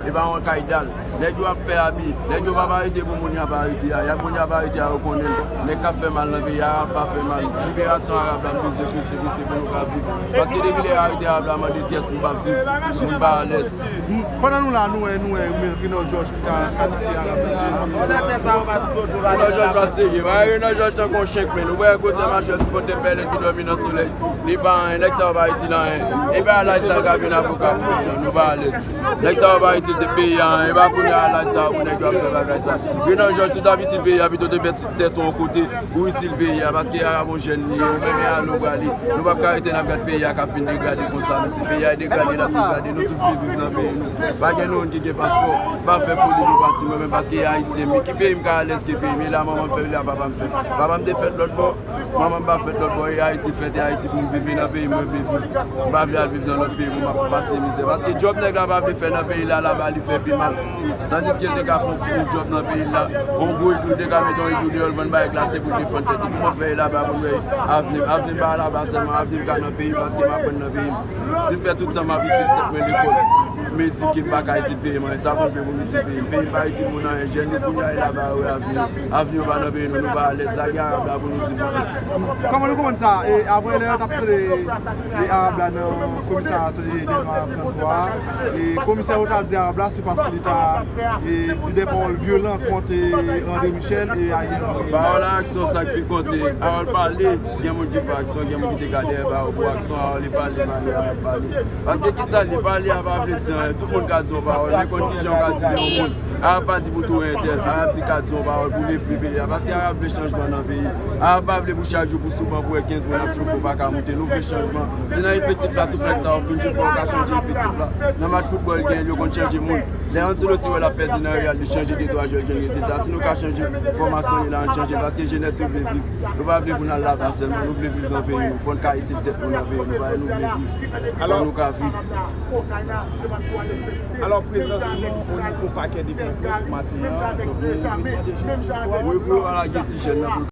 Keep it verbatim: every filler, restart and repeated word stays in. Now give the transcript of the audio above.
E pa yon kay dal. Nèg yo ap fè abi. Nèg yo p ap arete pou moun y ap arete a. Y ap moun y ap arete a, yo konnen l. Nèg k ap fè mal nan peyi a, Arab pa fè mal. Liberasyon Arab la, m bezwen prese, prese pou nou ka viv. Paske depi lè yo arete Arab la, mande pyès, m p ap viv. Moun pa alèz. Pandan nou la, nou wè, nou wè, men Renan Jòj ki ta, ka site Arab la. Renan Jòj pa serye. Ba Renan Jòj tankou yon chen k men. Ou wè gwosè machwè sipòte pèlen ki dòmi nan solèy. Li pa anyen. Nèg sa yo pa itil anyen. E pa laj sa yo ka vin avoka pou nou. Nou pa alèz. Nèg sa yo pa itil peyi a, e pa kounye a laj sa yo pou nèg yo ap fè bagay sa. Renan Jòj, si w t ap itil peyi a, pito te met tèt ou yon kote, ou itil peyi a, paske Arab yon jèn li ye, ou menm e ale ou prale. Nou p ap ka rete n ap gad peyi a k ap fin degrade konsa, mesye. Peyi a degrade, l ap degrade, nou tout vle viv nan peyi nou. Pa gen nou youn ki gen paspò, pa fè foli nou pati, mwen menm, paske e ayisyen m ye. Ki peyi m ka alèz ke peyi m? E la manman m fè, e la papa m fè. Papa m te fèt lòt bò, manman m pa fèt lòt bò, e Ayiti fèt, e Ayiti pou m viv, e nan peyi m mwen vle viv. M pa vle al viv nan lòt peyi pou m ap pase mizè. Paske djòb nèg la pa vle fè nan peyi l la, laba li fè pi mal. Tandiske l te ka fè yon djòb nan peyi l la, yon gwo iglou, te ka mete yon iglou deyò, l vann bagay glase pou l te fann tèt li. Kòman fè e laba pou l wè avni m? Avni m pa laba sèlman, avni m ka nan peyi m paske m aprann nan peyi m. Si m fè tout tan m ap itil tèt mwen lekòl, m edike, m pa ka itil peyi m anyen. Sa pou m fè pou m itil peyi m? Peyi m pa itil moun anyen. Jèn yo kounye a e laba yo wè avni yo. Avni yo pa nan peyi nou, nou pa alèz. Lage Arab la pou nou, silvouplè. Kòman nou konprann sa? E apre lè yo t ap tande e Arab la nan komisarya de Nwa trant twa a, e komisè yo ta di Arab la se paske li ta e, di de pawòl vyolan kont e, André Michel e Ariel Henry. Pawòl ak aksyon, sa k pi konte. Pawòl pale, gen moun ki fè aksyon, gen moun ki te ka dèyè pawòl pou aksyon, Arab li pale, pale, Arab pale. Paske kisa li pale a pa vle di anyen. Tout moun ka di yon pawòl, men konn kijan w ka di de yon moun. Arab pa di pou touye entèl, Arab di ka di yon pawòl pou leve peyi a. Paske Arab vle chanjman nan peyi. Arab pa vle pou chak jou pou sou ban pou wè kenz moun ap chofe, w pa ka moute. Nou vle chanjman. Se nan efektif la tout nèg sa yo fin jwe, fò yo ka chanje efektif la. Nan match foutbòl gen, yo konn chanje moun. Lè Ancelotti wè l ap pèdi nan Real, li chanje de twa jwè, l jwenn rezilta. Si nou ka chanje fòmasyon li la, ann chanje, paske jenès yo vle viv. Nou pa vle pou n al laba sèlman, nou vle viv nan peyi nou. Fò n ka itil tèt nou nan peyi nou, paske nou vle viv. Fò nou ka viv. Alò, prezans nou o nivo pakè de Pòtoprens maten an, donk nou vin mande jistis pou Arab. Wi, pou yo pa lage ti jèn nan.